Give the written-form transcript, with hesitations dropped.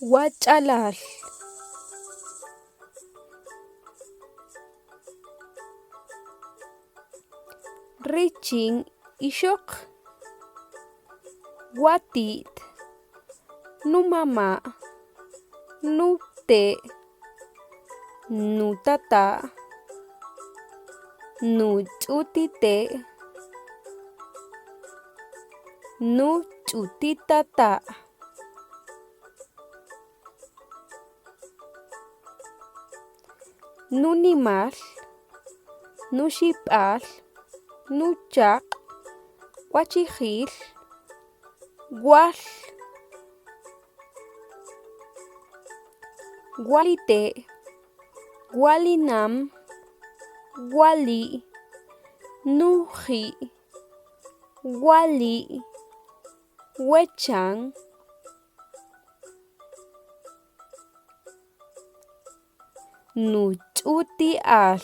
Wach'alal. Richin ixöq wati't, numama', nute', nutata', nuch'utite', nuch'utitata'. Nunimal, nuxib'al, nuchaq', wachijil, wal, walite', walinam, wali', nuji', wali', wechan, nuch'uti al.